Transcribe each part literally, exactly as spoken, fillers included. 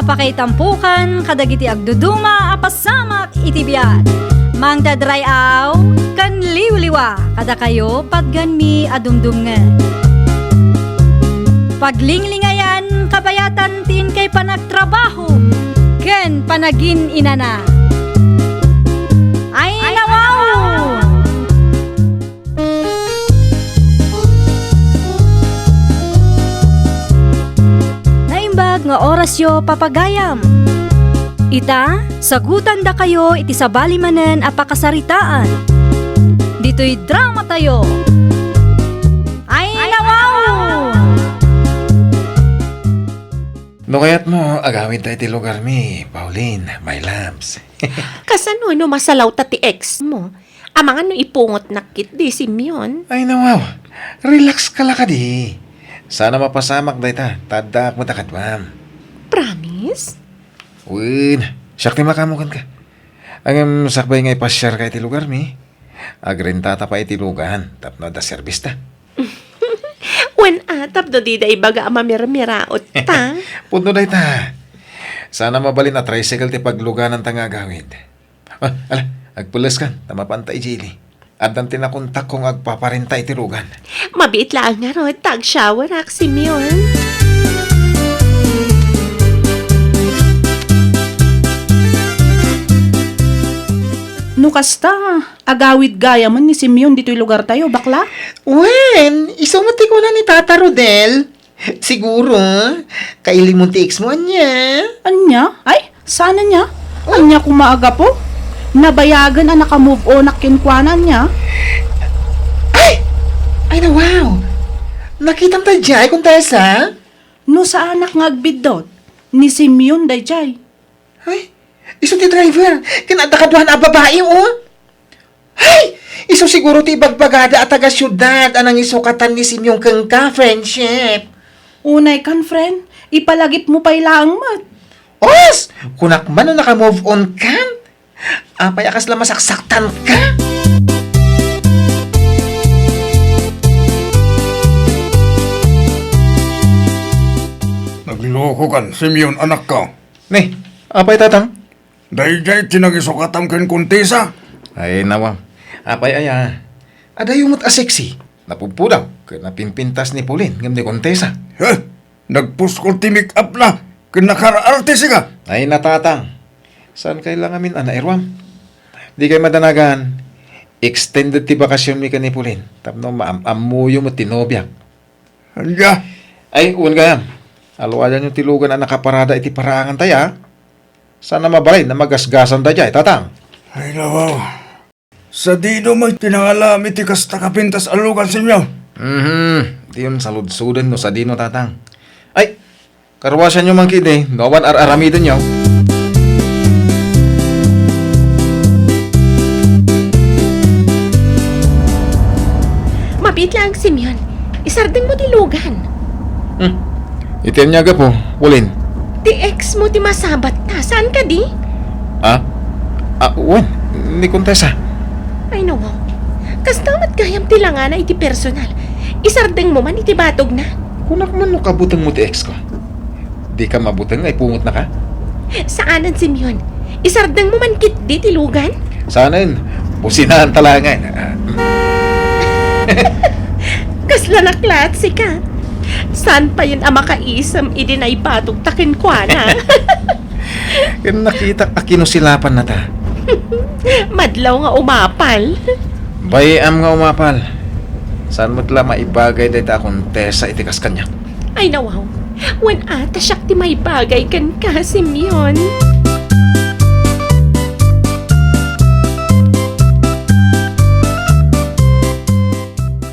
Pakaitampokan kadagiti agduduma a pasamak iti biag. Mangted ray-aw ken liwliwa kadakayo patganmi a dumdumngeg. Paglinglingayan kabayatan ti inkay panagtrabaho ken panagin-inana. Ay, nawaw! Naimbag nga orasyo, papagayam. Ita, sagutandakayo iti sabali manen a pakasaritaan. Ditoy dramatayo. Ay, nawaw! No kayatmo, agawidta iti lugarmi, Pauline, my loves. Kasano no masalawta ti ex mo? Amangan no ipungotnak ketdi, Simeon. Ay, nawaw. Relax ka la kadi. Sana mapasamak dayta, ta addaak met a kaduam. Promise? Wen, siak ti makaammo kenka. Ngem sakbay nga ipasiarka iti lugarmi, agrentata pay iti lugan tapno adda serbista. Wen a, tapno dida ibaga a mamirmiraot ta. Pudno dayta. Sana mabalin a tricycle ti paglugananta nga agawid. Ah, ala, agpeleskan, ta mapanta idiay ili. Addan ti nakontakko nga agpaparenta iti lugan. Mabiit laeng ngarud ta agshowerak, Simeon. No kasta, agawid gayamen ni Simeon ditoy lugartayo, bakla? Wen, isu met ti kuna ni Tata Rodel. Siguro, kailimon ti ex mo, ania? Ania? Ay, saan ania? Oh? Ania koma a gapu? Nabayagen a naka-move on ak kenkuana, ania? Ay! Ay, na, wow! Nakitam ta diay, Contessa? No saanak nga agbiddut, ni Simeon daydiay. Ay, isu ti driver, ken adda kaduana a babai, oh. Ay, isu siguro ti ibagbagada a taga-siudad a nangisukatan ni Simeon kenka, friendship. Unay kan, friend, ipalagipmo pay laeng met. Os! Kunak man no naka-move on kan? Apay a kasla masaksaktan ka? Nagloko kan, Simeon, anak ko. Ne, apay, Tatang? Daydiay ti nangisukatam ken Contessa. Ay, nawa. Apay aya? Adayo met a sexy. Napudpudawko ken napimpintas ni Pauline ngem ni Contessa. Heh? Nagpuskol ti make-up na ken nakaraarte, sika? Ay, na, Tatang. Saan kay la ngamin a nairuam? Di kay madanagan. Extended ti bakasionmi ken ni Pauline. Tapno maam-ammoyo met ti nobiak. Ania? Ay, wen gayam. Aluadanyo ti lugan a nakaparada iti paraangan tayo, a? Saan a mabalin a magasgasan daydiay, Tatang? Ay, nawaw. Sadino man ti nangalam iti kasta kapintas a lugan, Simeon? Mhm. Diyon saludsoden no sadino, Tatang. Ay, karuasanyo man ketdi, no awan ar-aramidenyo. Mabiit laeng, Simeon. Isardengmo ti lugan. Hmm. Iti ania a gapu, Pauline? Ti ex mo ti masabat ta. Saan kadi? Ah? Ah, wen, ni Contessa. Ay, nawaw. Kasta met gayam ti langana iti personal. Isardengmo man iti batogna. Kunak man no kabutengmo ti ex ko. Dika mabuteng a ipungotnaka? Saanen, Simeon. Isardengmo man ketdi ti lugan? Saanen. Businaan ta laengen. Ah, mm. Kasla naklaat sika. Saan payen a makaisem idi naibatogta kenkuana? Ken nakitak a kinusilapanna ta. Madlaw nga umapal. Bay-am nga umapal. Saan met la maibagay dayta a Contessa iti kas kaniak? Ay, nawaw. Wen a ta siak ti maibagay kenka, Simeon.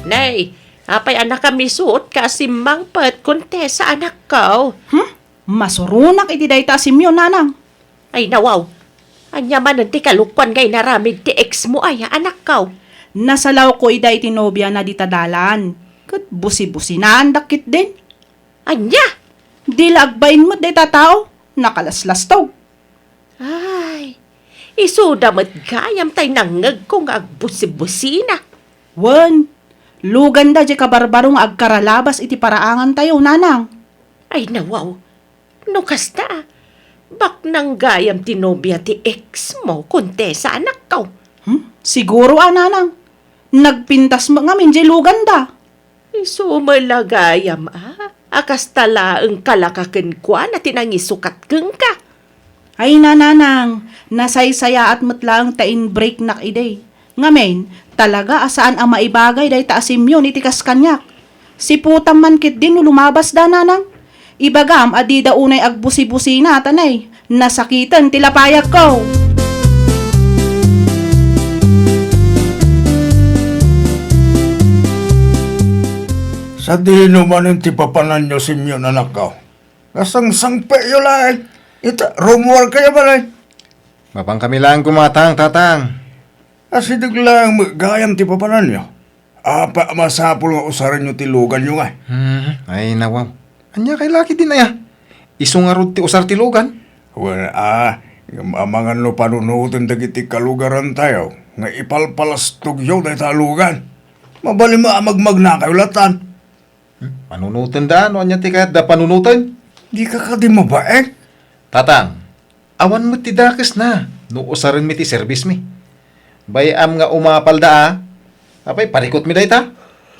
Nay, apay a nakamisuotka a simmangpet, Contessa, anakko? Hmm? Masuronak iti dayta a Simeon, nanang. Ay, nawaw. Ania manen ti kalokuan nga inaramid ti ex mo aya, anakko? Nasalawko ida iti nobiana dita dalan. Ket busi-businaandak ketdin. Ania? Di la agbain met dayta a tao. Nakalaslastog. Ay, isuda met gayam tay nangngegko nga agbusi-busina. Wen, luganda diay kabarbaro nga agkaralabas iti paraangantayo, nanang. Ay, nawaw. No kasta, Baknang gayam ti nobia ti ex mo, Kontesa, anakko. Hmm? Siguro a, nanang. Nagpintas met ngamin diay luganda. Isu met la gayam a, a kasta laeng kalaka kenkuana ti nangisukat kenka. Ay, nanang, nasaysayaat met laeng ta in-breaknak idi. Ngamin, talaga a saan a maibagay dayta a Simeon iti kas kaniak. Siputam man ketdi no lumabasda, nanang. Ibagam a dida unay agbusi-busina, ta nay, nasakiten ti lapayagko. Sadino manen ti papananyo, Simeon, anakko? Nasangsangpetyo laeng. Ita, rummuarkayo manen. Mapankami laeng gumatang, tatang. Asideg laeng met gayam ti papananyo. Apay a masapul nga usarenyo ti luganyo ngay? Hmm, ay, nawaw. Ania kay laki din aya? Isu ngarud ti usar ti lugan? Wen, a, ngem amangan no panunoten dagiti kalugarantayo nga ipalpalastogyo dayta a lugan. Mabalin met a magmagnakayo latan. Hmm? Panunoten da? No ania ti kayatda panunoten? Dika kadi mabain? Tatang, awan met ti dakesna no usarenmi ti serbismi. Bay-am nga umapalda a. Apay, parikutmi dayta?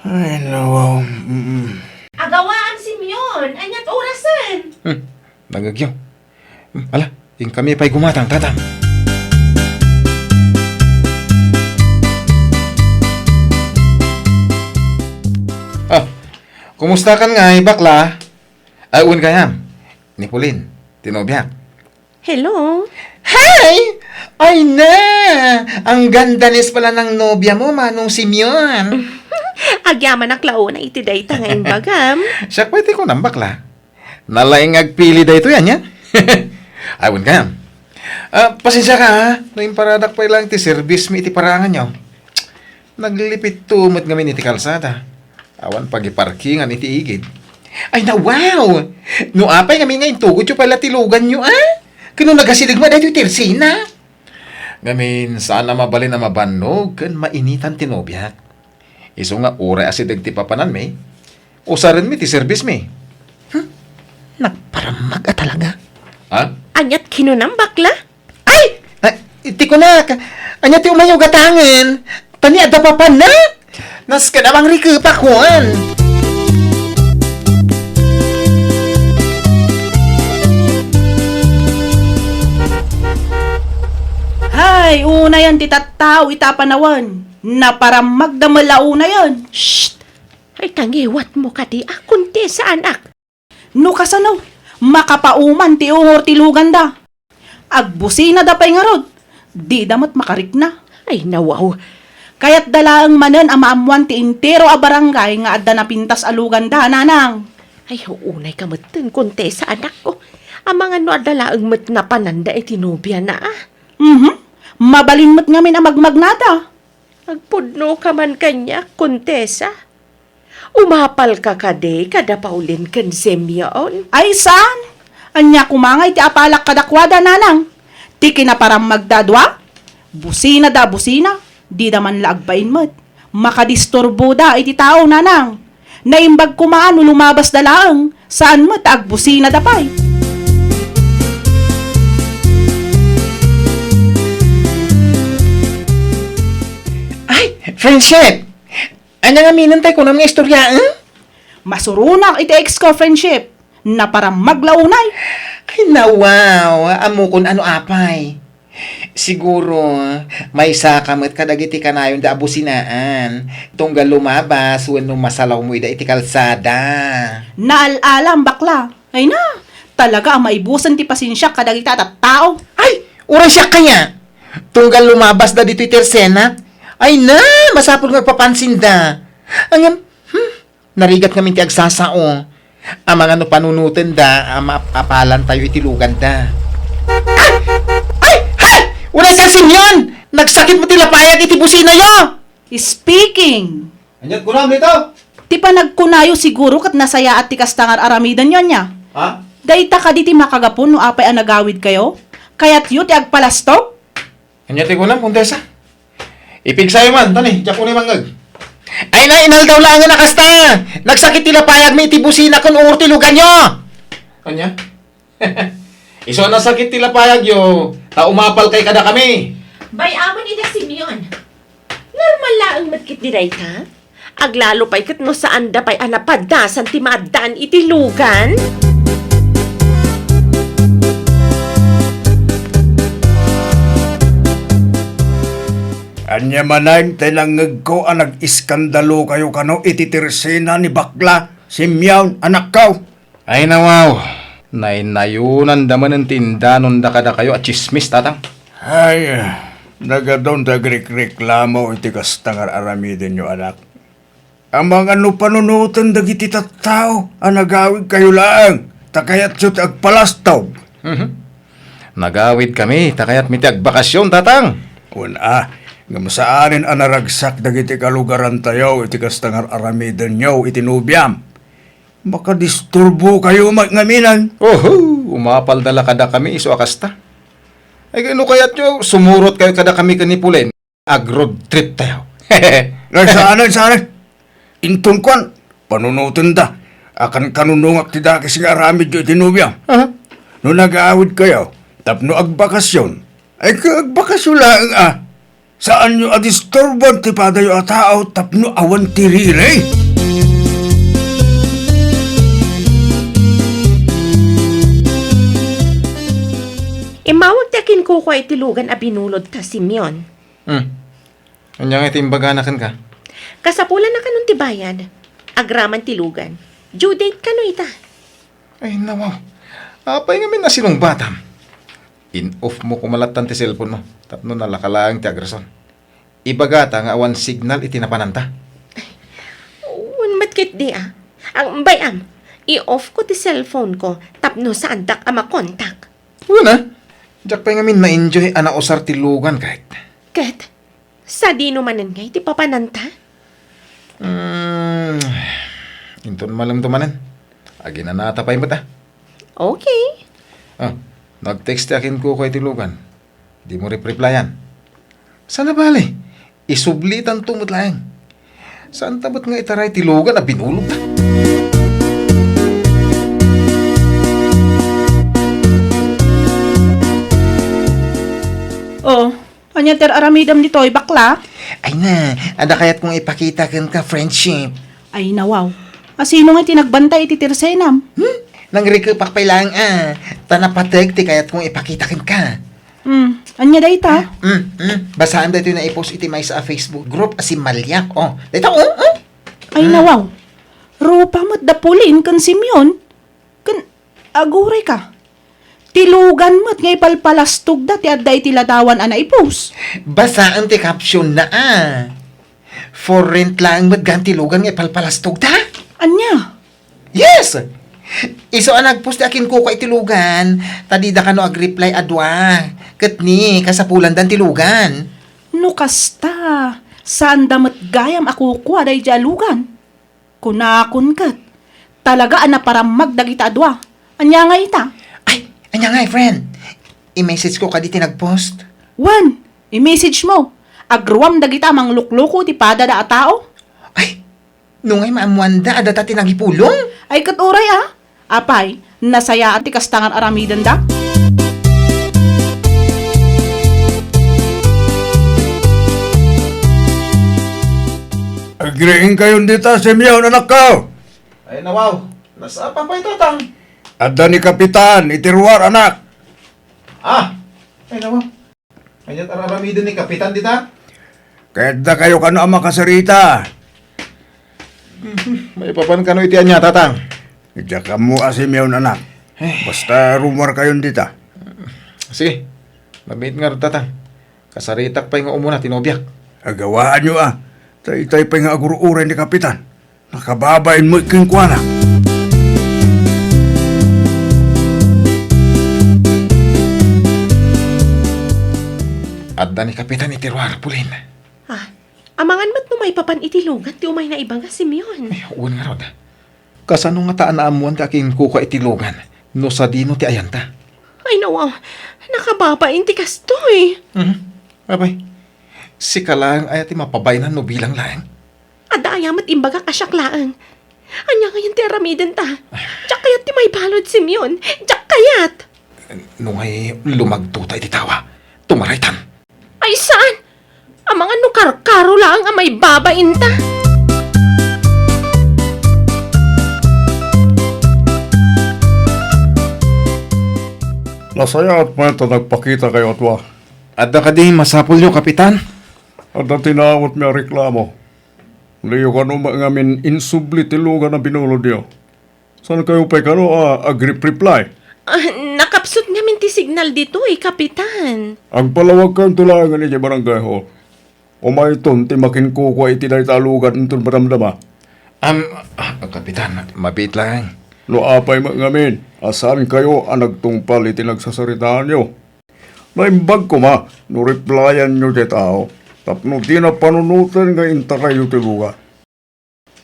Ay, nawaw. Mm-mm. Agawam, Simeon! Aniat orasen? Hmm. Nangngegyo. Hmm, ala, inkami pay gumatang, tatang. Ah, kumustakan ngay, bakla? Ay, wen gayam. Ni Pauline, ti nobiak. Hello? Hi! Ay na! Ang ganda nes pala ng nobya mo, Manong Simeon. Agyamanak la unay iti dayta nga imbagam. Siak pay ti kunam, bakla. Nalaing agpili daytoy, ania? Ay, wen kayam. Ah, pasensiaka, ha? No imparadak pay laeng ti serbismi iti paranganyo. Naglipitto met ngamin iti kalsada. Awan pagiparkingan iti igid. Ay, nawaw! No apay ngamin nga intugotyo pay la ti luganyo, a? Ken no nagasideg met daytoy ti ersena. Ngamin, saan a mabalin a mabannog ken mainitan ti nobiak. Isu nga uray asideg ti papananmi, usarenmi ti serbismi. Hmm? Nagparamag a talaga. Ha? Aniat kinunam, bakla? Ay! Ay, iti kunak, ania ti umayo gatangen? Tani adda papanna? Nasken a mangrikepakon. Hay, unayen ti tattao ita a panawen. Naparammagda met la unayen. Shh! Ay, tangiwatmo kadi a, Kontesa, anak. No kasano, makapauman ti ungor ti luganda. Agbusinada pay ngarud, dida met makarikna. Ay, nawaw. Kayatda laeng manen a maammoan ti entero a barangay nga adda napintas a luganda, nanang. Ay, unayka metten, Kontesa, anakko. Amangan no adda laeng met napananda iti nobiana, a. Mhm. Mabalin met ngamin a magmagnada. Agpudnoka man kaniak, Kontesa. Umapalka kadi kada Pauline ken Simeon? Ay, saan? Ania koma ngay ti apalak kadakuada, nanang? Ti kinaparammagda a dua? Businada a busina, dida man la agbain met. Makadisturboda iti tao, nanang. Naimbag koma a no lumabasda laeng, saan met a agbusinada pay. Ay, friendship! Ania ngamin tay kunam nga istorya, eh? Masuronak iti ex ko, friendship. Naparammag la unay. Ay, nawaw. Ammokon no apay. Siguro, maysaka met kadagiti kanayonda a businaan. Tunggal lumabas wenno masalawmo ida iti kalsada. Naal-alam, bakla. Ay na, talaga a maibusen ti pasensiak kadagita a tattao. Ay, uray siak kaya. Tunggal lumabasda ditoy ti ersena. Ay na, masapul nga agpapansinda. Ngem, hmm, narigat ngamin ti agsasao. Amangan no panunotenda a maapalantayo iti luganda. Ay! Ay! Hay! Uray ka, Simeon! Nagsakit met ti lapayag iti businayo! Speaking! Aniat kunam dito? Ti panagkunayo siguro ket nasayaat ti kasta nga ar-aramidenyo, ania? Ha? Dayta kadi ti makagapu no apay a nagawidkayo? Kayatyo ti agpalastog? Ania ti kunam, Kontesa? Ipigsayo man, tani, diak unay mangngeg. Ay na, inaldaw laengen a kasta! Nagsakit ti lapayagmi iti busina ken ungor ti luganyo! Ania? Isu a nasakit ti lapayagyo, ta umapalkay kadakami. Bay-amon ida, Simeon. Normal laeng met ketdi dayta? Aglalo pay ket no saanda pay a napaddasan ti maaddaan iti lugan? Ania manen ti nangngegko a nag-iskandalokayo kano iti tersena ni bakla, Simeon, anakko? Ay, nawaw. Nainayonanda manen ti indanonda kadakayo a tsismis, Tatang. Ay, nagadun ti agrikreklamo iti kasta nga ar-aramidenyo, anak. Amangan no panunoten dagiti tattao a nagawidkayo laeng, ta kayatyo ti agpalastog. Mhm. Nagawidkami, ta kayatmi ti agbakasyon, Tatang. Wen a, ngem saanen a naragsak dagiti kalugarantayo iti kasta nga ar-aramidenyo iti nobiam. Makadisturbokayo met ngamin. Oho, umapalda la kadakami isu a kasta. Ay, no kayatyo, sumurotkayo kadakami ken ni Pulen. Ag-road trip tayo. Ay, saan, saan? Inton kuan, panunotenda a kankanunongak ti dakes nga aramidyo iti nobiam. Aha. No nagawidkayo tapno agbakasyon, ay, agbakasyon laeng a. Saanyo a disturban ti padayo a tao tapno awan ti riri. Immawag ti akinkukua iti lugan a binulodta, Simeon. Hmm. Ania ngay ti imbagana kenka? Kasapulan a kanon ti bayad. Agraman ti lugan. Due date kano ita? Ay, nawaw. Apay ngamin a sinungbatam? In-off mo koma lattan ti cellphone mo tapno nalaka laeng ti agrason. Ibagata nga awan signal iti napananta. Wen met ketdi a. Ang bay-am, i-off ko ti cellphone ko tapno saandak a makontak. Wen a, diak pay ngamin na-enjoy a nausar ti lugan ket. Ket, sadino manen ngay ti papananta? Mm, inton malem to manen. Aginanata pay met a. Okay. Ah, nag-text ti akinkukua iti lugan. Dimo rep-replyan. Saan a bale, isublitanto met laeng. Saanta met nga itaray ti lugan a binulodta. Oh, ania ti ar-aramidem ditoy, bakla? Ay na, adda kayatko nga ipakita kenka, friendship. Ay, nawaw. A, sino nga ti nagbantay iti tersenam? Hmm? Nangrikepak pay laeng a, ta napateg ti kayatko nga ipakita kenka. Hmm, ania dayta? Hmm, hmm. Basaem daytoy naipost iti maysa a Facebook group a simmaliak. Oh, dayta, oh, oh. Ay, hmm, nawaw. Rupa met da Pauline ken Simeon. Ken, aguray ka. Ti lugan met nga ipalpalastogda ti adda iti ladawan a naipost. Basaem ti caption na a. For rent laeng met gayam ti lugan nga ipalpalastogda? Ania? Yes! Isu a nagpost ti akinkukua iti lugan, ta dida kano agreply a dua. Ket ni, kasapulandan ti lugan. No kasta, saanda met gayam a kukua daydiay a lugan. Kunakon ket, talaga a naparammag dagita a dua. Ania ngay ita? Ay, ania ngay, friend? I-message ko kadi ti nagpost? Wen, i-message mo. Agruam dagita a manglukloko ti padada a tao. Ay, no ngay maammoanda a data ti nangipulong? Ay, ket uray a. Apay, nasayaan ti kasta nga ar-aramidenda? Agriingkayon dita, Simeon, anakko. Ay, nawaw. Nasapa pay, Tatang? Adda ni Kapitan iti ruar, anak. Ah! Ay, nawaw. Ania ti ar-aramiden ni Kapitan dita? Kayatda kayo kano a makasarita. Mhm. Maipapan kano iti ania, Tatang? Diak ammo a Simeon, anak. Eh. Basta rumuar kayon dita. Sige. Mabiit ngarud, Tatang. Kasaritak pay nga umuna ti nobiak. Agawaanyo a. Ta itay pay nga agur-uray ni Kapitan. Nakababain met kenkuana. Adda ni Kapitan iti ruar, Pauline. Ah, amangan met no maipapan iti lugan ti umayna ibaga, Simeon. Ay, wen ngarud. Kasano ngata a naammoan ti akinkukua iti lugan no sadino ti ayanta? Ay, nawaw. Nakababain ti kastoy. Mhm. Apay, sika laeng aya ti mapabain no bilang laeng? Adda aya met imbagak a siak laeng. Ania ngayen ti aramidenta? Diak kayat ti maibalud, Simeon. Diak kayat! No ngay lumagtota iti tawa, tumaraytan. Ay, saan? Amangan no karkaro laeng a maibabainta. Nasayaat met ta nagpakitakayo a dua. Adda kadi masapulyo, Kapitan? Adda tinawetmi a reklamo. Diyo kano met ngamin insubli ti lugan a binulodyo. Saankayo pay kano a agrep-reply? Ah, nakapsut ngamin ti signal ditoy, Kapitan. Agpalawagkayonto laengen idiay barangay hall. Umayton ti makinkukua iti dayta a lugan inton madamdama. Am, ah, Kapitan, mabiit laeng. No apay met ngamin a saankayo a nagtungpal iti nagsasaritaanyo, naimbag koma no replyanyo ti tao tapno dina panunoten nga intakayyo ti lugan.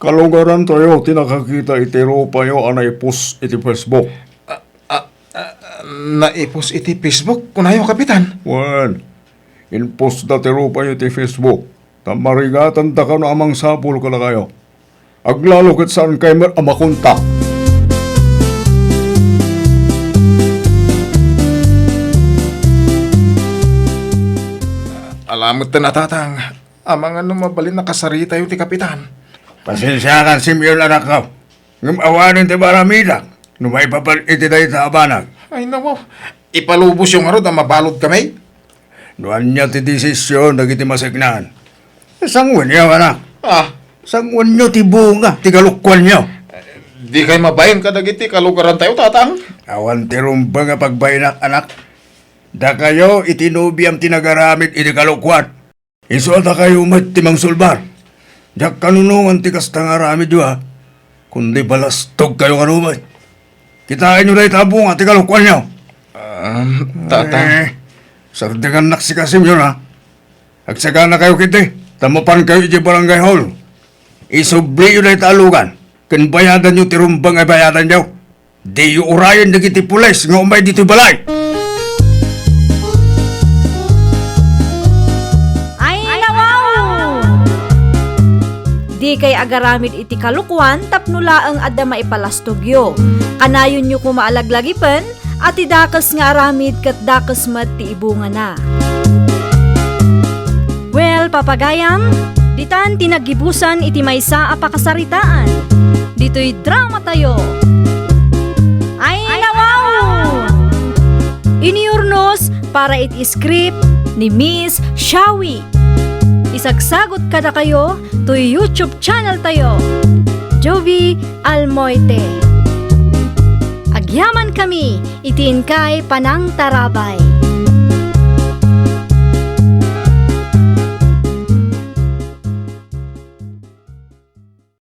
Kalugarantayo ti nakakita iti rupayo a naipost iti Facebook. Ah, ah, ah, naipost iti Facebook, kunayo, Kapitan? Wen, inpostda ti rupayo iti Facebook, ta marigatandaka no a mangsapul kadakayo. Aglalo ket saankay met a makontak. Ala metten a, Tatang. Amangan no mabalin a kasaritayo ti Kapitan. Pasensiakan, Simeon, anakko. Ngem awanen ti maaramidak no maipapan iti dayta a banag. Ay, nawaw. Ipalubosyo ngarud a mabaludkami? No ania ti desisyon dagiti maseknan, sanguenyo, anak. Ah. Sanguenyo ti bunga ti kalokuanyo. Dikay mabain kadagiti kalugarantayo, Tatang? Awan ti rumbeng a pagbainak, anak. Dakayo iti nobiam ti nagaramid iti kalokuan. Isu a dakayo met ti mangsulbar. Diak kanunongan ti kasta nga aramidyo, a. Kundi balastogkayo kano met. Kitaenyo dayta a bunga ti kalokuanyo. Um, Tatang. Eh, sardengannak sika, Simeon, a. Agsaganakayo ketdi, ta mapankayo idiay barangay hall. Isubliyo dayta a lugan, ken bayadanyo ti rumbeng a bayadanyo. Diyo urayen dagiti pulis nga umay ditoy balay. Ay, nawaw! Dikay agaramid iti kalokuan tapno laeng adda maipalastogyo. Kanayonyo koma a laglagipen a ti dakes nga aramid ket dakes met ti ibungana. Well, papagayam, ditan ti naggibusan iti maysa a pakasaritaan. Ditoy dramatayo. Ay, nawaw! Inurnos para iti script ni Miss Shawi. Isagsagot kadakayo toy YouTube channel tayo, Jovie Almoite. Agyamankami iti inkay panangtarabay.